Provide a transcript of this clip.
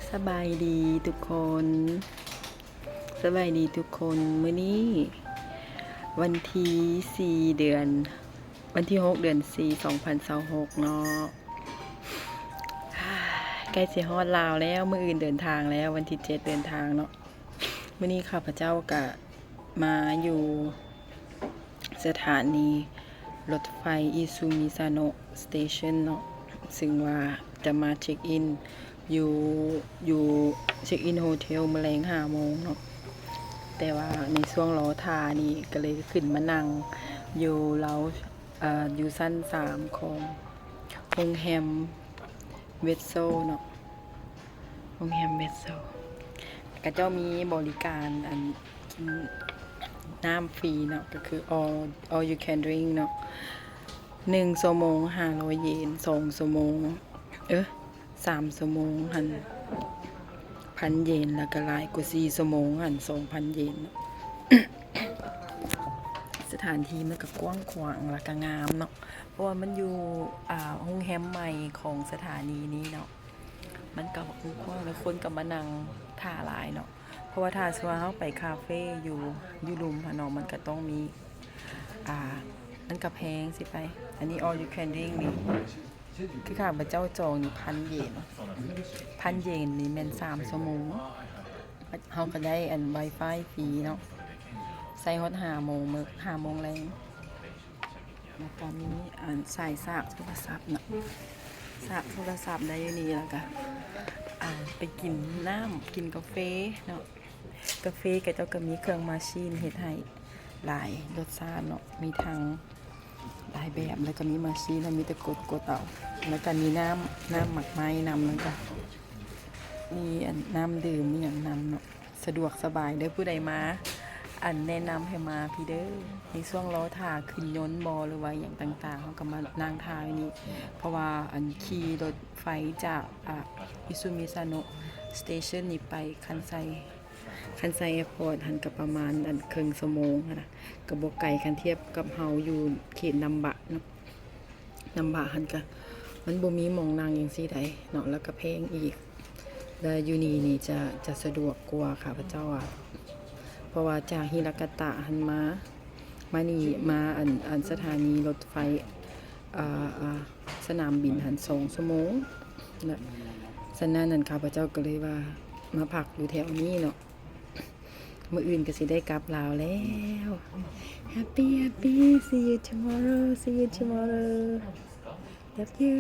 ສະບາຍດີທຸກຄົນ ສະບາຍດີທຸກຄົນ. ມື້ນີ້ວັນທີສີ່ ເດືອນ ວັນທີຫົກ ເດືອນສີ່ ສອງພັນຊາວຫົກເນາະ. ໃກ້ຊິຮອດລາວແລ້ວ ມື້ອື່ນເດີນທາງແລ້ວ ວັນທີເຈັດເດີນທາງເນາະ. ມື້ນີ້ຂ້າພະເຈົ້າກະມາຢູ່ ສະຖານີລົດໄຟອິຊູມິຊາໂນະສະເຕເຊິນເນາະ ຊຶ່ງວ່າຈະມາເຊັກອິນຢູ່ ຢູ່ເຊັກອິນໂຮເທວມື້ແລງຫ້າໂມງເນາະ. ແຕ່ວ່າໃນຊ່ວງລໍຖ້ານີ້ກະເລີຍຂຶ້ນມານັ່ງຢູ່ລາວ ເອີ ຢູ່ຊັ້ນສາມຂອງໂຮງແຮມເວດໂຊເນາະ. ໂຮງແຮມເວດໂຊ ເຂົາເຈົ້າມີບໍລິການອັນກິນນ້ຳຟຣີເນາະ ກໍຄື all all you can drink ເນາະ. ໜຶ່ງຊົ່ວໂມງຫ້າຮ້ອຍເຢນ ສອງຊົ່ວໂມງ ເອີ ສາມຊົ່ວໂມງຫັ້ນພັນເຢນ ແລ້ວກໍຫຼາຍກວ່າສີ່ຊົ່ວໂມງຫັ້ນສອງພັນເຢນເນາະ. ສະຖານທີ່ມັນກໍກວ້າງຂວາງ ແລ້ວກໍງາມເນາະ ເພາະວ່າມັນຢູ່ ອ່າ ໂຮງແຮມໃໝ່ຂອງສະຖານີນີ້ເນາະ. ມັນກໍກວ້າງ ແລ້ວຄົນກໍມານັ່ງຖ້າຫຼາຍເນາະ ເພາະວ່າຖ້າສົມມຸດວ່າເຮົາໄປຄາເຟຢູ່ ຢູ່ລຸ່ມຫັ້ນເນາະ ມັນກໍຕ້ອງມີ ອ່າ ມັນກໍແພງຊິໄປ. ອັນນີ້ all you can drink ນີ້ ຄືຂ້າພະເຈົ້າຈອງນີ້ພັນເຢນ ພັນເຢນນີ້ແມ່ນສາມຊົ່ວໂມງ ເຮົາກໍໄດ້ອັນ Wi-Fi ຟຣີເນາະ ໃຊ້ຮອດຫ້າໂມງ ຫ້າໂມງແລງ. ແລ້ວກໍມີອັນສາຍສາກໂທລະສັບເນາະ ສາກໂທລະສັບໄດ້ຢູ່ນີ້. ແລ້ວກໍ ອ່າ ໄປກິນນ້ຳ ກິນກາເຟເນາະ ກາເຟເຂົາເຈົ້າກໍມີເຄື່ອງມາຊີນເຮັດໃຫ້ຫຼາຍລົດຊາດເນາະ ມີທັງຫຼາຍແບບ ແລ້ວກໍມີມາຊີນ ແລ້ວມີແຕ່ກົດ ກົດເອົາ. ແລ້ວກໍມີນ້ຳ ນ້ຳໝາກໄມ້ນຳ ແລ້ວກໍມີອັນນ້ຳດື່ມອີ່ຫຍັງນຳເນາະ. ສະດວກສະບາຍເດີ ຜູ້ໃດມາ ອັນແນະນຳໃຫ້ມາພີ້ເດີ. ໃນຊ່ວງລໍຖ້າຂຶ້ນຍົນບໍ ຫຼືວ່າອີ່ຫຍັງຕ່າງໆ ເຮົາກໍມານັ່ງຖ້າຢູ່ນີ້ ເພາະວ່າອັນຂີ່ລົດໄຟຈາກ ອ່າ ອິຊູມິຊາໂນະສະເຕເຊິນນີ້ໄປຄັນໄຊ ຄັນໄຊແອພອດຫັ້ນກໍປະມານອັນເຄິ່ງຊົ່ວໂມງຫັ້ນນະ ກໍບໍ່ໄກຄັນທຽບກັບເຮົາຢູ່ເຂດນຳບະເນາະ. ນຳບະຫັ້ນກະມັນບໍ່ມີໝ່ອງນັ່ງຈັ່ງຊີ້ໃດເນາະ ແລ້ວກະແພງອີກ ແລະຢູ່ນີ້ນີ້ຈະ ຈະສະດວກກວ່າ ຂ້າພະເຈົ້າວ່າ ເພາະວ່າຈາກຮິລະກະຕະຫັ້ນມາ ມານີ້ ມາອັນ ອັນສະຖານີລົດໄຟ ອ່າ ອ່າ ສະໜາມບິນຫັ້ນສອງຊົ່ວໂມງ ແລະສະນັ້ນນັ້ນ ຂ້າພະເຈົ້າກໍເລີຍວ່າມາພັກຢູ່ແຖວນີ້ເນາະ. ມື້ອື່ນກໍຊິໄດ້ກັບລາວແລ້ວ. Happy, happy. See you tomorrow. See you tomorrow. Love you.